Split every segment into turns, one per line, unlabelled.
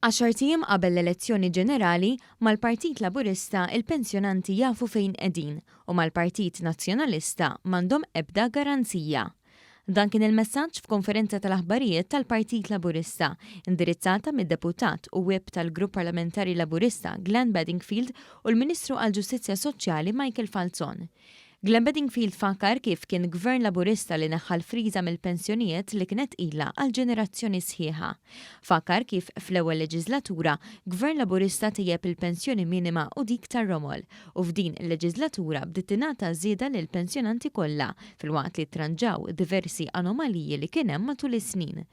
Għaxart ijiem qabel l-elezzjoni ġenerali, mal-Partit Laburista il-pensjonanti jafu fejn qegħdin u mal-Partit Nazzjonalista m'għandhom ebda garanzija. Dan kien il-messaġġ f'konferenza tal-aħbarijiet tal-Partit Laburista, indirizzata mid-Deputat u Whip tal-Grupp Parlamentari Laburista Glenn Bedingfield u l-Ministru għall-Ġustizzja Soċjali Michael Falzon. Glenn Bedingfield fakkar kif kien Gvern Laburista li neħħa l-friża mill-pensjonijiet li kienet ilha għal ġenerazzjoni sħiħa. Fakkar kif fl-ewwel leġiżlatura, Gvern Laburista tejjeb il-pensjoni minima u dik tar-romol u f'din il-leġiżlatura bdiet tingħata żieda lill-pensjonanti kollha filwaqt li tranġaw diversi anomaliji li kien hemm matul is-snin.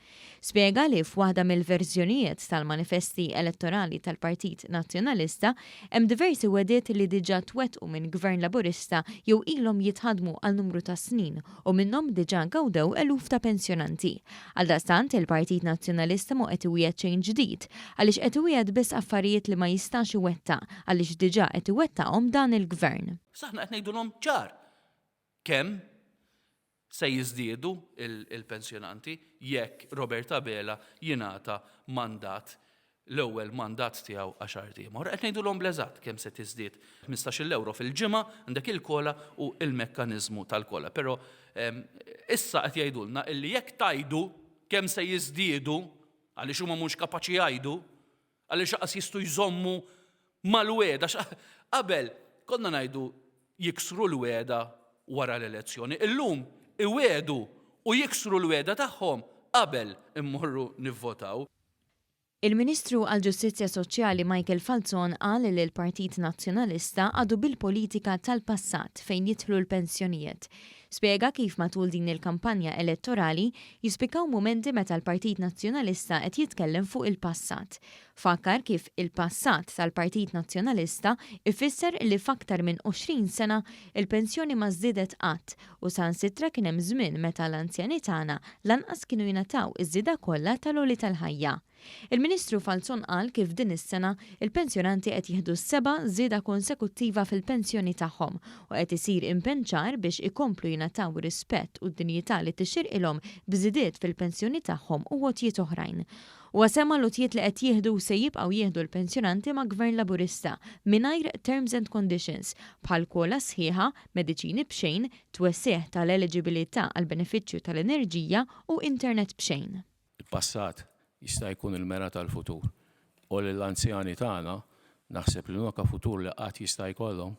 Spjega li f'waħda mill-verżjonijiet tal-manifesti elettorali tal-Partit Nazzjonalista hemm diversi wegħdiet li diġà twettqu minn Gvern Laburista jew ilhom jitħaddmu għal numru ta' snin u minnhom diġà gawdew eluf ta' pensjonanti. Għaldaqstant, il-Partit Nazzjonalista mhu qed iwiegħed xejn ġdid għaliex qed iwiegħed biss affarijiet li ma jistax iwettaq għaliex diġà qed iwettaqhom dan il-Gvern.
Issa aħna qed ngħidulhom ċar kemm Se jiżdiedu l-pensjonanti jekk Robert Abela jingħata mandat l-ewwel mandat tiegħu għaxart ijiem oħra. Qed ngħidulhom bl-eżatt kemm se tiżdied 15-il ewro fil-ġimgħa, għandek il-COLA u l-mekkaniżmu tal-COLA. Però issa qed jgħidulna illi jekk tgħidu kemm se jiżdiedu, għaliex huma mhux kapaċi jgħidu, Għaliex lanqas jistgħu jżommu mal-wegħda. Qabel konna ngħidu jiksru l-wegħda wara l-elezzjoni. Illum iwiegħdu u jiksru l-wegħda tagħhom qabel immorru nivvotaw.
Il-Ministru għall-Ġustizzja Soċjali Michael Falzon qal li l-Partit Nazzjonalista għadu bil-politika tal-passat fejn jidħlu l-pensjonijiet. Spjega kif matul din il-kampanja elettorali jispikkaw mumenti meta l-Partit Nazzjonalista qed jitkellem fuq il-passat. Fakkar kif il-passat tal-Partit Nazzjonalista ifisser li f'aktar minn 20 sena il-pensjoni ma żdiedet qatt u saħansitra kien hemm żmien meta l-anzjani tagħna lanqas kienu jingħataw iż-żieda kollha tal-għoli tal-ħajja. Il-Ministru Falzon qal kif din is-sena, il-pensjonanti qed jieħdu s-seba' żieda konsekuttiva fil-pensjoni tagħhom u qed isir impenn ċar biex ikomplu jingħataw rispett u d-dinjità li tixirqilhom b'żidiet fil-pensjoni tagħhom u għotjiet oħrajn. Huwa semma l-għotjiet li qed jieħdu u se jibqgħu jieħdu l-pensjonanti ma' Gvern Laburista mingħajr terms and conditions bħal COLA sħiħa, mediċini b'xejn, twessigħ tal-eliġibilità għall-benefiċċju tal-enerġija u internet b'xejn.
Il-passat jista' jkun il-mera tal-futur. U lill-anzjani tagħna naħseb li l-unika futur li qatt jista' jkollhom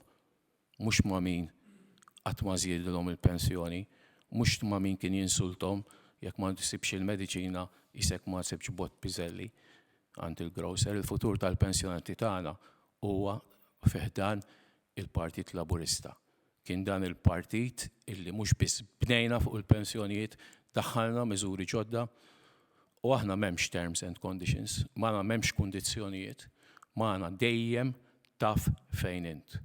mhux ma' min qatt ma żiedilhom il-pensjoni, mhux ma' min kien jinsulthom jekk ma ssibx il-mediċina qisek ma sibtx bott piżelli għand il-grocer. Il-futur tal-pensjonanti tagħna huwa fi ħdan il-Partit Laburista. Kien dan il-partit illi mhux biss bnejna fuq il-pensjonijiet, daħħalna miżuri ġodda u aħna m'hemmx terms and conditions, magħna m'hemmx kundizzjonijiet, magħna dejjem taf fejn int.